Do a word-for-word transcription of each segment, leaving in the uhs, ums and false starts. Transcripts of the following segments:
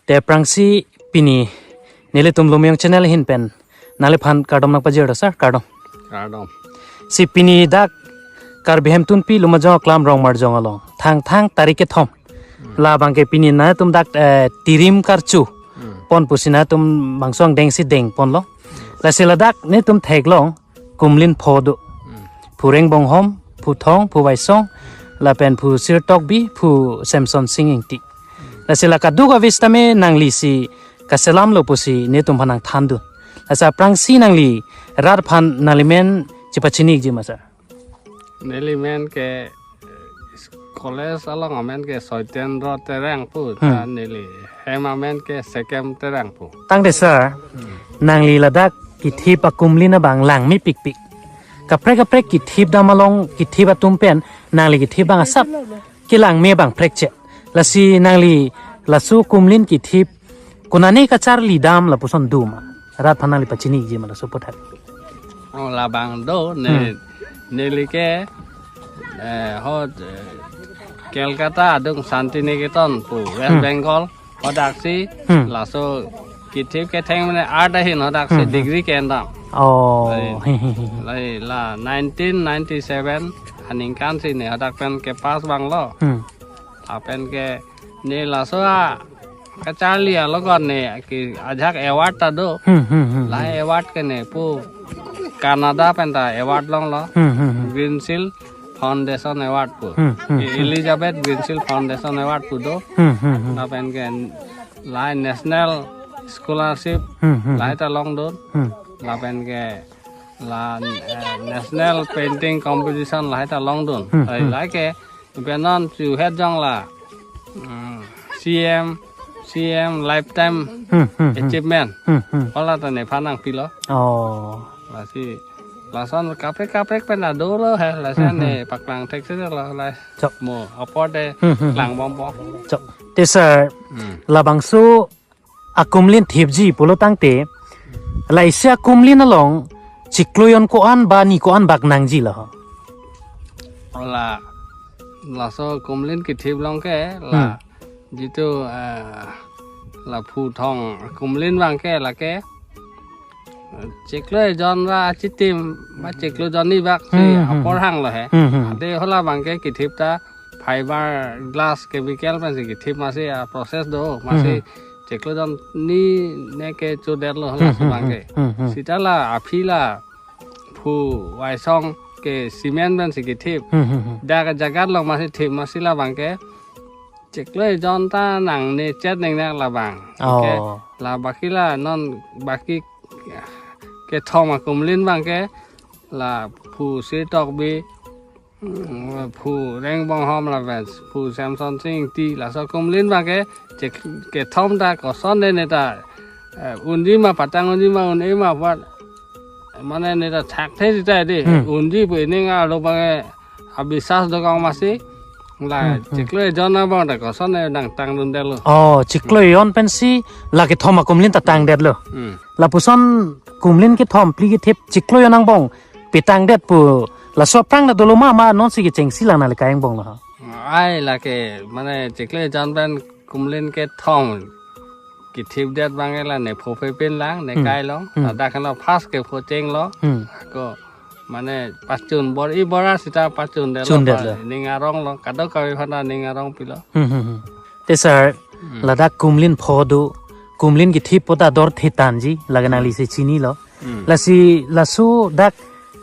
Te aphrangsi pini nelitum Lumjong channel ahin pen nangliphan kardom nangpajir do sir, kardom. Kardom. Si pini dak Karbi Hemtunpi Lumjong Aklam Rongmarjong along Thangthang tarik kethom. Labangke pini nangtum dak, eh, Tirim Karchu Hmm. pon pusi nangtum bangso angdengsi dengponlo. Lasi ladak netum theklong kumlin pho do. Hmm. Phu Rengbonghom, Phu Thong, Phu Vaisong, lapen Phu Sirtokbi, Phu Semson Sing Ingti. Lasi la kadokave sitame nanglisi kaselamlo pusi netum aphan nangthandun. Lasi aphrangsi nangli rat aphan nanglimen chepachiniji ma sir? Nelimen ke, eh, college along amen ke Soitendro Terang pu, Hmm. ta neli hem amen ke Sekem Terang pu. Tangte sir, nangli ladak kithip akumlin abang langme pikpik. Kaprek kaprek kithip dam along kithip atum pen nangli kithip abang asap kelang me abang prekche. Lasi nangli laso kumlin kithip konane kacharli dam lapuson do ma? Rat aphan nangli pachiniji ma laso aputhak? Oh, labang do ne, Hmm. neli ke, eh, ho, eh, Kolkata adung Santiniketan pu West Hmm. Bengal, hodaksi Hmm. laso kithip ketheng mane art ahin, hodaksi Hmm, hmm. degree ke-en dam. Oh. Lai, lai la nineteen ninety-seven aningkan si ne hodak pen kepass abang lo. Hmm. Lapen ke ne laso akacharli alogot ne ke ajahak award ta do. Hmm, hmm, hmm, Lahai hmm. award ke ne pu Canada pen ta award longlo. Hmm, hmm, hmm. Green Shield Foundation Award pu. Hmm, hmm, E- hmm. Elizabeth Green Shield Foundation Award pu do. Hmm, hmm, hmm. Lapen ke lahai National Scholarship Hmm, hmm, lahai hmm. ta longdun. Hmm. Lapen ke la, eh, National Painting Competition lahai ta longdun. Hmm, Lahai hmm. lahai ke pen non chu het jong la, mm, C M, C M lifetime Hmm, hmm, hmm. achievement. Hmm, hmm. Hala ta nephan nangpilo. Oh. Lasi lason kaprek kaprek pen adolo he, lason Hmm, ne hmm. paklang thekse lo lai. Chok. Mo apor de Hmm, hmm, hmm. klangbompo. Chok. Te sir, Hmm. labangso akumlin thipji pulo tangte, la isi akumlin along chiklo jon ko-an ba ni ko-an bak nangji lo? La, laso kumlin kithip along ke, la, Hmm. jitu, eh, la Phu Thong kumlin abang ke, lake, eh, chiklo jon ra achitim, ba chiklo jon ni bak si Hmm, hmm, apor hmm. hanglo he. Hmm, hmm. Ade hala abang ke kithip ta fiber glass chemical pensi kithip masi a process do, masi Hmm, hmm. chiklo jon ni ne ke chodetlo hala Hmm, hmm, abang ke. hmm, hmm, hmm. Sita la aphi la Phu Vaisong ke cement pensi kithip. Hmm, hmm, hmm. Dak jagat along masi thip masi labang ke chiklo jon ta nangne chet nengnak labang. Oh. Ke la baki la non baki kethom akumlin abang ke la Phu Sirtokbi, mm, Phu Rengbonghom lapen Phu Semson Sing Ingti laso akumlin abang ke chek kethom ta koson de ne ta, eh, unji ma patang unji ma un-e ma apot mane ne ta thak the sita de Hmm. unji pu ining arlo abang ke abisas dokong masi la Hmm, hmm. chiklo jon abang ta koson ne nangtangdundetlo. Oh, chiklo jon pensi la kethom akumlin ta tangdetlo. Hmm. Lapuson kumlin kethom phli kethip chiklo jon angbong petangdet pu laso aphrang ta dolo ma, ma nonsi kechengsi lang nangli kayang bong lo? Ai lake mane chiklo jon pen kumlin kethom kithipdet abang ke la ne pho phe pin lang, ne Hmm. kai long. Hmm. Ladak lo first ke pho chenglo. Hmm. Ko mane pachun bor-i bor-a sita pachundetlo. Chundetlo. Pa ning aronglo. Kadokave aphan ta ning arong pilo. Hmm, hmm, hmm. Te sir, Hmm. ladak kumlin pho do, kumlin kithip pu ta dor thitanji, lake Hmm. nanglisi chinilo. Hmm. Lasi laso dak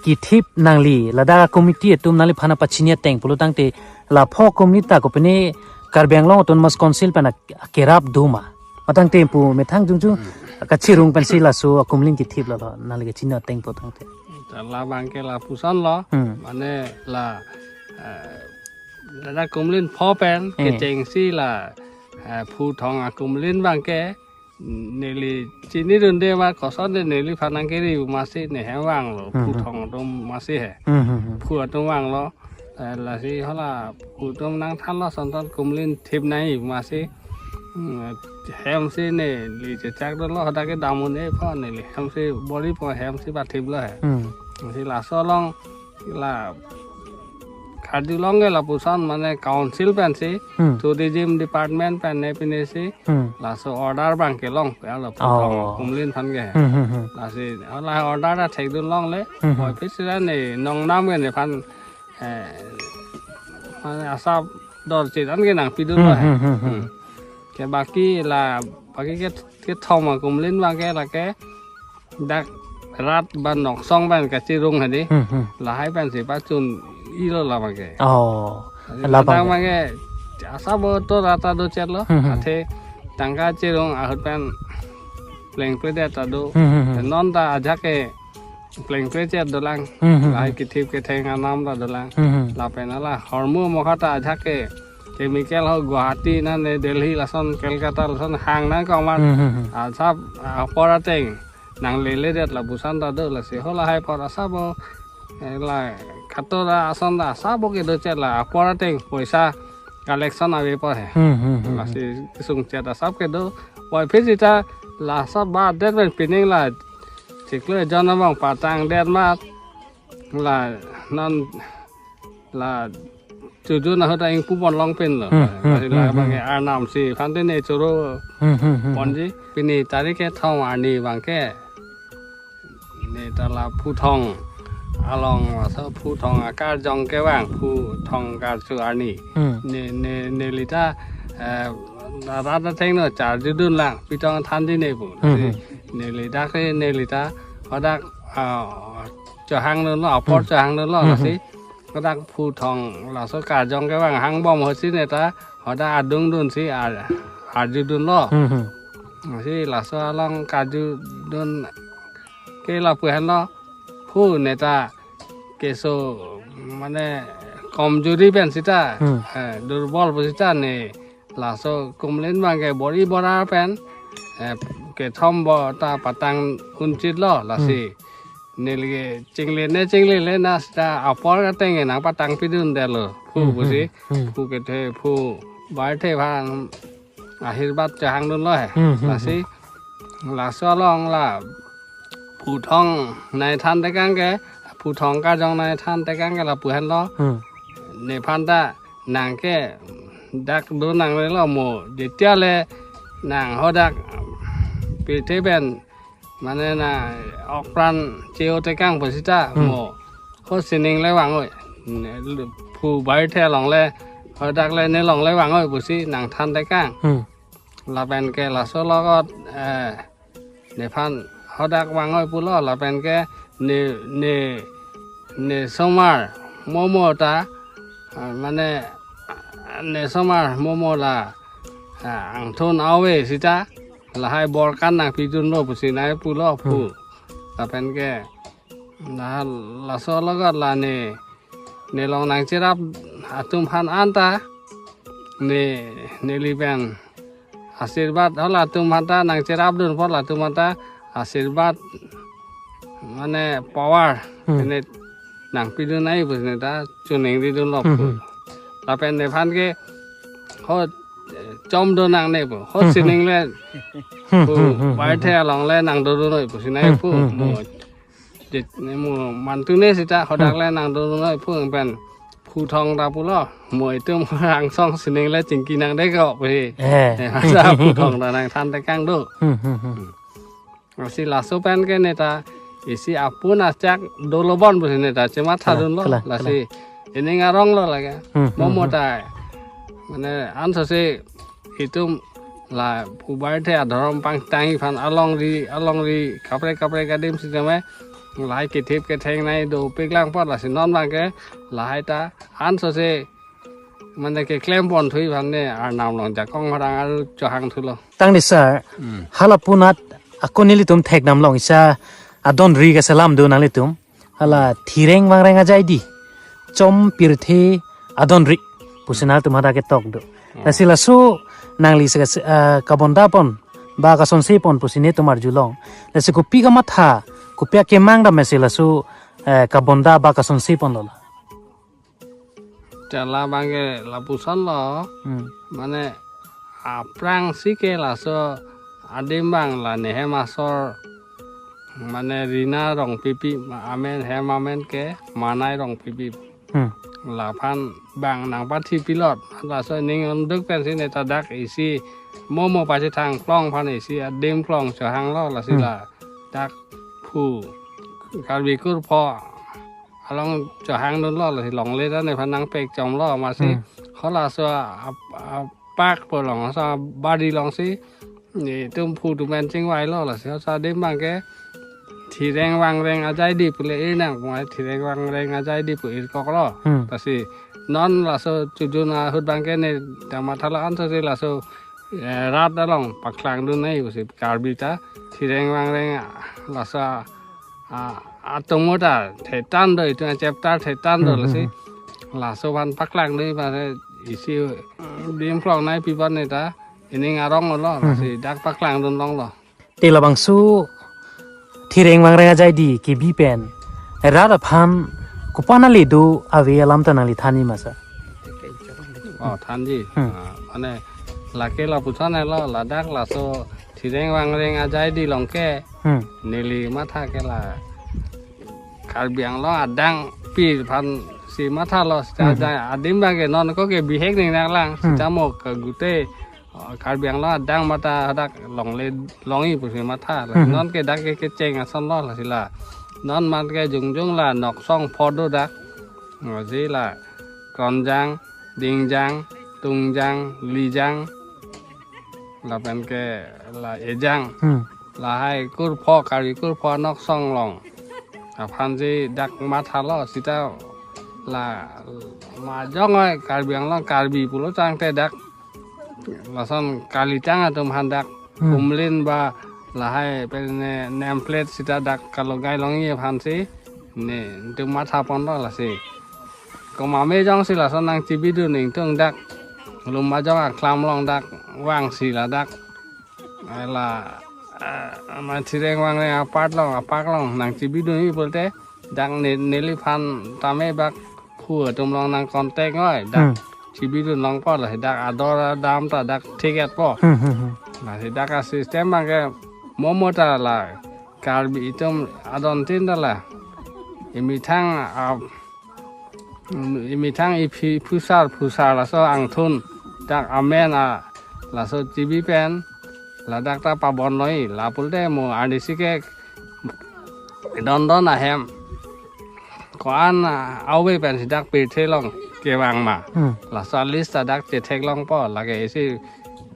kithip nangli, ladak committee atum nangliphan pachini ateng pulo tangte la pho kumlin ta kopine Karbi Anglong Autonomous Council pen ak-, akerap do ma? Matang tempu methang jung jung Hmm. kachirung pensi laso akumlin kithip lo, lo nangli kachini ateng pu tangte. Ta labang ke lapuson lo, Hmm. mane la, eh, ladak kumlin pho pen, Eh. kechengsi la, eh, Phu Thong akumlin abang ke, neli chinidunde ma koson de neliphan nangkeri masi ne hem vanglo, Hmm, Phu hmm. Thong atum masi he. Hmm, hmm, hmm. Phu atum vanglo, eh, lasi hala Phu atum nangthanlo sonton kumlin thip nai masi, hmm, hemsi neli chechakdunlo hadak ke dam un-e pho neli hemsi bor-i pho hemsi pathiplo he. Hmm. Si laso along la arjulong ke lapuson mane council pensi, Hmm. Tourism Department pen ne pinesi, Hmm. laso order abang kelong, ya lo Oh. Phuthong Kumlin aphan ke. Hmm, hmm, hmm. Lasi, hala order ta thekdun longle, Hmm, hmm. Puvoiphit sita ne nongnam ke nephan, eh, mane asap dorchit an ke nangpidun Hmm, lo he. Hmm, hmm, hmm. Hmm. Ke baki la, baki ke, kethom a Kumlin abang ke lake, dak rat ba Noksong pen kachirung hadi. Hmm, hmm. Lahai pensi pachun-ilo labang ke. Oh, jadi labang. Dak abang ke asap bo to rat ta dochet lo. Hmm, hmm. Athe tangka chirung ahut pen plengple det ta do. Hmm, hmm, hmm. Non ta ajak ke plengple chet dolang. Hmm, hmm, Lahai hmm. kethip ketheng anam ta dolang. Hmm, hmm. Lapen hala hormu mokha ta ajak ke chemical ho Guwahati nane Delhi lason Kolkata lason hang nangkok amat. Hmm, hmm, hmm. Asap apor ateng nanglele det lapuson ta do, lasi hala hai apor asap bo, eh, la katora ason ta asap bo kedo chet la apor ateng poisa collection ave apor he. Hmm, hmm, hmm, hmm. Lasi sungchet asap kedo. Puvoiphit sita la asap ba det pen pining la chiklo ejon abang patang det amat la non la chojun ahut ta ingpu pon long pen lo. Hmm, hmm, Lasi hmm, labang hmm. ke arnam si aphan te ne choro Hmm, hmm, hmm, hmm. ponji. Pini tarik kethom arni abang ke neta la Phuthong along, laso Phuthong akarjong kevang, Phuthong karju arni. Hmm. Ne, ne, neli ta, eh, rat athengno charjudun lang, pitong thandine pu. Hmm, Lasi hmm. neli dak ke neli ta hadak, ah, chohangdun lo, apor Hmm. chohangdun lo, Hmm, lasi hmm. hadak Phuthong laso karjong kevang hangbom ahut si neta hadak adungdun si ar-, arjudun lo. Hmm, hmm. Lasi laso along karjudun ke lapu henlo, phu neta keso mane komjuri pen sita, Hmm. eh, durbol pu sita ne laso Kumlin abang ke bor-i bor-ar pen, eh, kethom bo ta patang unchit lo lasi. Hmm. Neli ke chinglele chinglele na sita apor ateng ke nangpatang pidun det lo. Phu Hmm, pusi, hmm, hmm. phu kethe, phu barthe aphan ahirbat chohangdun lo he. Hmm, hmm, Lasi, hmm. laso along la Phuthong nai than tekang ke, Phuthong karjong nai than tekang ke lapu henlo. Hmm. Nephan ta nang ke dak do nanglelo mo, jetia le nang hadak pirthe pen mane na okpran che-o tekang pu sita Hmm. mo ho sining le vang-oi. Ne lu-, phu barthe along le hadak le ne long le vang-oi pusi nang than tekang. Hmm. Lapen ke laso logot, eh, nephan hadak vang-oi pulo, lapen ke ne, ne, ne somar momo ta, ah, mane, ah, ne somar momo la, ah, angthun ave sita, lahai borkan nangpidun lo pusi nai pulo phu. Hmm. Lapen ke, na laso logot la ne, ne long nangcherap atum aphan anta, ne, neli pen asirbat, hala atum aphan ta nangcherapdun apot latum aphan ta asirbat, mane power, Hmm. ne nangpidun nai pusi neta choningridun lo Hmm, phu. hmm. Lapen nephan ke ho, eh, chomdun nangne pu. Ho Hmm, hmm. sining le Hmm, pu hmm, hmm, hmm, barthe hmm. along le nangdodun noi pusi nai Hmm, pu. hmm, Mo hmm. Dit ne mo mantune sita hadak Hmm. le nangdodun noi pu pen Phuthong ta pulo. Mo itum angsong sining le chingki nangdek ko pu he. Eh. Eh, masa Phuthong ta nang than tekang do. Hmm, hmm, hmm. Lasi laso pen ke neta isi apun achak dolo bon pusi neta chematha Kalang, dun lo. kalang, Lasi kalang. ining arong lo lake. Hmm, hmm, Momo hmm. ta. Mane anso si itum la phu barthe adhorom pangtang aphan alongri, alongri kaprek kaprek adim sitame lahai kethip ketheng nai dopik lang apot lasi non abang ke lahai ta anso si mane keklem ponthu aphan ne arnam along jakong harang aru chohangthulo. Tangdi sir, Hmm. hala punat ako nelitum thekdam long isa adonri kaselam do nanglitum. Hala thireng vangreng ajai di. Chom pirthe adonri. Pusi nangtum hadak ketok do. Hmm. Lasi laso nangli se kas-, eh, kabonda pon ba kasonse pon pusi netum arjulong. Lasi kopi kamatha, kopi akemang dam si laso, eh, kabonda ba kasonse pon lo la. Chala abang ke lapuson lo. Hmm. Mane aphrangsi ke laso adim abang la nehem asor mane Rina Rongpipi ma-, amen hem amen ke Manai Rongpipi. Hmm. Laphan bang nangpathi pilot. Laso ning unduk pensi neta dak isi momo pachethang klong aphan isi adim klong chohanglo, lasi Hmm. ladak phu Karbi kurpho along chohangdunlo, lasi longle ta nephan nangpek chomlo, amatsi Hmm. halaso a, a, apak po along, sa bari alongsi netum phu atum pen chingvailo, lasi sa adim abangke Thireng Vangreng Ajaidi pule ir nang, puma Thireng Vangreng Ajaidi pu irkoklo. Hmm. Lasi non laso chojun ahut abangke ne ta mathalo, ansose laso, eh, rat along paklangdun nangji pusi Karbi ta Thireng Vangreng laso a, atomo ta thetan do, itum chapter thetan do, Hmm, lasi hmm, laso aphan paklangdun, pare isi, mm, dim klong nangpi aphan neta ining aronglo, Hmm. lasi dak paklangdun longlo. Te labangso Thireng Vangreng Ajaidi kebi pen rat aphan kopi-an ale do ave alam ta nangli thanji ma sir? Oh, thanji. Hmm. Ah, mane lake lapuson helo, ladak laso Thireng Vangreng Ajaidi along ke Hmm. neli matha ke la Karbi Anglong adang pi aphansi mathalo, seta Hmm. aja adim abangke non ko ke bihek ning nanglang, Hmm. seta mo ke gute, oh, Karbi Anglong adang mate hadak longle longji pusi matha. Hmm. Non ke dak ke kecheng asonlo, lasi la non man ke jongjong la Noksong pho do dak. Lasi la Kronjang, Dingjang, Tungjang, Lijang, lapen ke la Ejang. Hmm. Lahai kurpho, Karbi kurpho Noksong along aphansi dak mathalo, seta la majong oi Karbi Anglong Karbi pulo tangte dak lason kalitang atum aphan dak Hmm. kumlin ba lahai pen ne name plate seta dak kalogai longji aphansi netum mathaponlo, lasi komat me jongsi lason nangchibidun, ingtung dak lum ajong aklam along dak vangsi ladak, eh, la, eh, ma Thireng Vangreng apart along, apak along nangchibidunji pulote dak ne, neliphan tame bak phu atum along nang contact oi, dak Hmm. chibidun longpo, lasi dak ador adam ta dak thik-etpo. Hmm, hmm, hmm. Lasi dak a-system abangke momo ta la Karbi itum adon tin ta la emethang a, emethang iphi phusar phusar laso angthun dak amen a laso chibi pen ladak ta pabon noi, lapulote mo arnisi ke don don ahem ko-an, ah, ave pensi dak pirthe along kevang ma. Hmm. Laso a-list ta dak chethek longpo, lake isi,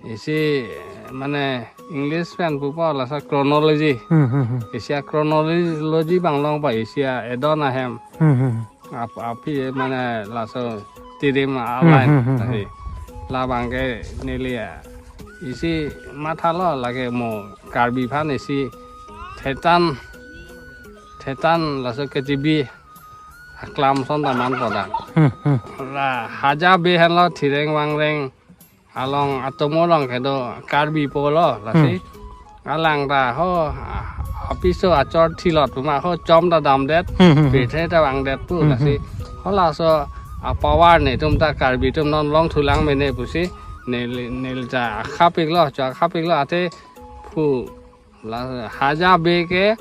isi mane English pen pupo laso chronology. Hmm, hmm, hmm. Isi a-chronology abang longpo, isi a-edon ahem. Hmm, hmm. Ap-, aphi mane laso Tirim a-line Hmm, hmm, hmm, tadi. Hmm. Labangke neli a isi mathalo, lake mo Karbi aphan isi thetan, thetan laso kechibi aklam ason ta manpo dak. Hmm, hmm. La Haja Bey henlo Thireng Vangreng along atomo along kedo Karbi pulo, lasi. Hmm. Alang ta ho, apiso achor thilot puma ho chom ta damdet, Hmm, hmm, hmm. pirthe ta vangdet pu, Hmm, lasi. Hmm. Ho laso a-power netum ta Karbi atum non longthulang mene pusi, neli, neli ta akhapiklo, cho akhapiklo, ate phu la Haja Bey ke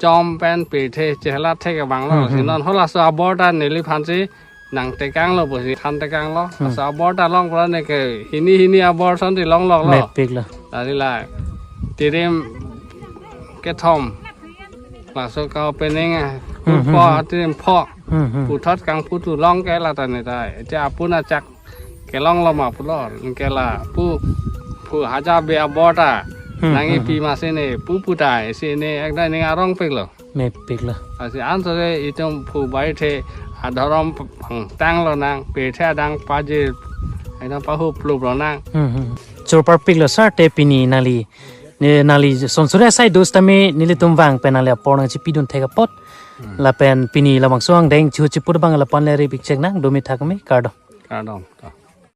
chom pen pirthe chehla thek abang lo, Hmm, si hmm. non ho laso abor ta neliphansi nangtekanglo pusi thantekanglo. Hmm. Laso abor ta longpo, ne ke hini hini abor asonsi longloklo. Mepiklo. Tadi la Tirim kethom. Laso ka opening, ah, Hmm, hmm, pho, hmm. Tirim pho. Hmm, hmm. Puthot kangphu thu long ke la ta ne ta. Ete apun achak kelonglo ma pulo, ke la pu, phu Haja Bey abor ta. Hmm, Nangji hmm, pi hmm. ma si ne, pu pu ta, si ne, ekdai ning arongpiklo. Mepiklo. Lasi ansose itum phu baithe adhorom pangtang lonang, pirthe adang pajir, ekdam pahuplup lonang. Hmm, hmm. Chorparpiklo sir, te pini nangli, ne nangli sonsuri asai do setame nelitum vang pen nangli apor nangchipidun thek apot. Hmm. Lapen pini labangso angdeng chu chipur abang lapu-an le repik chek nang, dome thak me, kardom. Kardom.